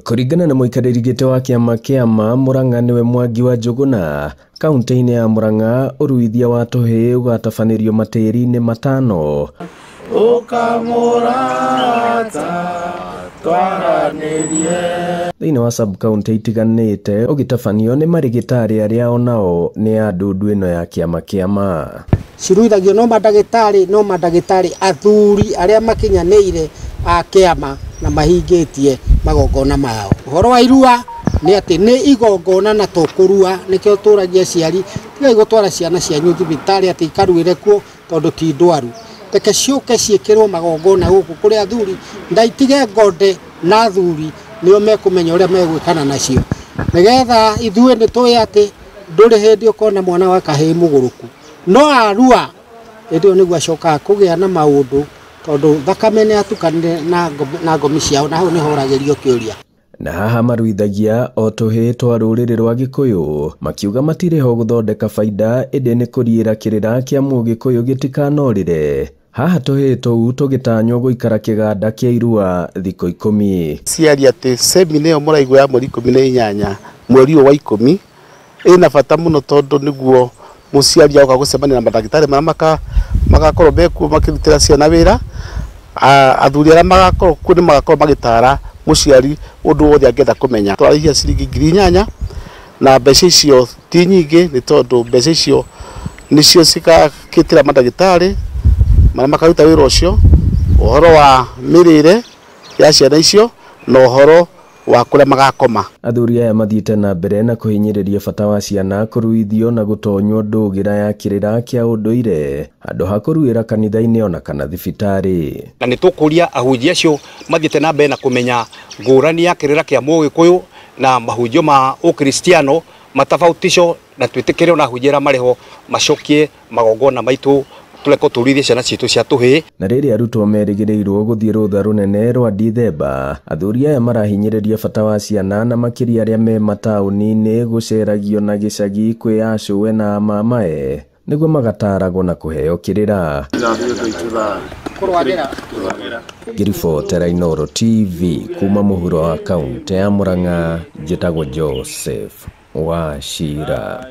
Kũringana na mũikarĩri gĩtĩ wa kĩama kĩa Murang'a nĩwe Mwangi wa Njũgũna, kaunti-inĩ ya Murang'a ũruithia wa tũhĩĩ ũgatabanĩrio matĩri-inĩ 5. Thĩinĩ wa sub-county itiganĩte ũgĩtabanio nĩ marĩgĩtarĩ arĩa onao nĩ a ndundu ĩno ya kĩama kĩa ma. Ciruithagio no mandagĩtarĩ athuri arĩa makinyanĩire a kĩama na mahingĩtie magongona mao. Ũhoro wa irua nĩ atĩ nĩ igongona na tũkũrua, nĩkĩo tũragia aciari tigai gũtwara ciana cianyu thibitarĩ atĩ ikaruĩre kuo tondũ ti ndwaru. Reke ciũke ciĩkĩrwo magongona gũkũ kũrĩ athuri, ndaitige ngonde na athuri nĩo mekũmenya ũrĩa megwĩkana nacio, nĩgetha ithuĩ nĩ tũĩ atĩ ndũrĩ hĩndĩ ũkona mwana wa kahĩĩ mũgũrũku, no arua hĩndĩ ĩyo nĩguo acokaga kũgĩa na maũndũ tondũ thakame nĩ yatukanire na ngomi ciao, na hau nĩho ũragĩrio kĩũria. Na haha maruithagia o tũhĩĩ twa rũrĩrĩ rwa Gĩkũyũ makiuga matirĩ ho gũthondeka baida ĩndĩ nĩ kũriĩra kĩrĩra kĩa mũgĩkũyũ gĩtikanorĩre. Haha tũhĩĩ tũu tũgĩtanywo gũikara kĩganda kĩa irua thikũ 10. Ciari atĩ semina ĩyo mũraigua ya mweri 18 mweri ũyũ wa 10 ĩna bata mũno tondũ nĩguo mũciari agoka gũcemania na mandagĩtarĩ marĩa magakorwo mekuo makĩrutĩra ciana wĩra. Athuri arĩa magakorwo kuo nĩ magakorwo magĩtara mũciari ũndũ wothe angĩenda kũmenya. Twarĩhia ciringi 8,000 na mbeca icio ti nyingĩ nĩ tondũ mbeca icio nĩcio cikakĩtĩra mandagĩtarĩ marĩa makaruta wĩra ũcio, ũhoro wa mĩrĩre ya ciana icio na ũhoro wa kũrĩa magakoma. Athuri aya mathiĩte na mbere na kũhinyĩrĩria bata wa ciana kũruithio na gũtonywo ndũgĩra ya kĩrĩra kĩa ũndũire handũ ha kũruĩra kanitha-inĩ ona kana thibitarĩ. Na nĩ tũkũria ahunjia acio mathiĩte na mbere na kũmenya ngũrani ya kĩrĩra kĩa mũgĩkũyũ na mahunjio ma ũkristiano matofautisho, na twĩtĩkĩre ona ahunjia arĩa marĩ ho macokie magongona maitũ tũreko tũruithie ciana citũ cia tũhĩĩ. Na rĩrĩa arutwo merĩgĩrĩirwo gũthiĩ rũtha rũnene rwa Dithemba, athuri aya marahinyĩrĩria bata wa ciana na makĩria arĩa me mataũni-inĩ gũceragio na gĩcagi kwĩ acũwe na mamae nĩguo magataragwo na kũheo kĩrĩra. Ngĩribotera Inooro TV kuma mũhuro wa kaũntĩ ya Murang'a, njĩtagwo Joseph Wachira.